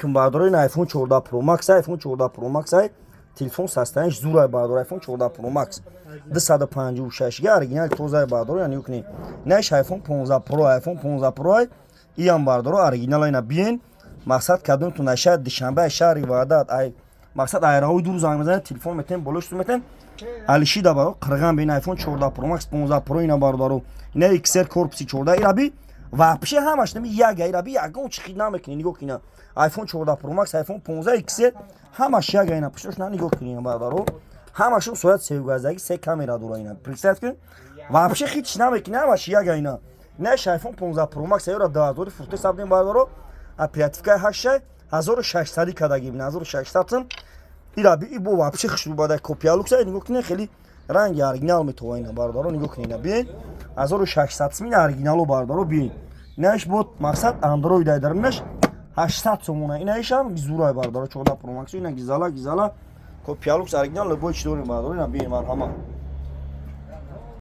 Бардор, ин iPhone 14 Pro Max, iPhone 14 Pro Max, телефон состояние ш зурай, бардор. iPhone 14 Pro Max 256 га, оригинал, тозай, бардор. Яъне кунед, инаш iPhone 15 Pro, iPhone 15 Pro иам, бардоро, оригинал. Ина биен, мақсад, кадомтон ай шаҳри Душанбе, ай шаҳри Ваҳдат, ай, мақсад, айраҳои дур занг мезанед, телефон метем, болош метем. Алишида баро қирған бин, iPhone 14 Pro Max, 15 Pro ина, бародаро. Ина XR корпуси 14, ира би вообще ҳамаш нами яга, ира би ягон чи хид намекунӣ. Нигоҳ кина, iPhone 14 Pro Max, iPhone 15 XR ҳамаш яга. Ина пуштош на, нигоҳ кунӣ, бародаро, ҳамашон соат севгаздагӣ, се камера дора. Ина представь кун, вообще хич намекунӣ, ҳамаш яга. Ина инаш iPhone 15 Pro Max, ера 2000 фурӯхта сабдем, бародаро. Оперативка ҳашта, 1600 кадаги, 1600 сум. Ира би ибо вообще хушрӯ бада, копия люкса. Нигоҳ кунед, хеле ранги оригинал метова. Ина, бародаро, нигоҳ кунед, ина биен, 1600 сум ина оригиналу, бародаро, биен. Инаш бо мақсад Android ай, даринаш 800 сомона. Инаишам зурай, бародаро, 14 Pro Max. Ина гизала гизала, копия люкс, оригинал, любой чи дорем, бародаро, ина биен, марҳама.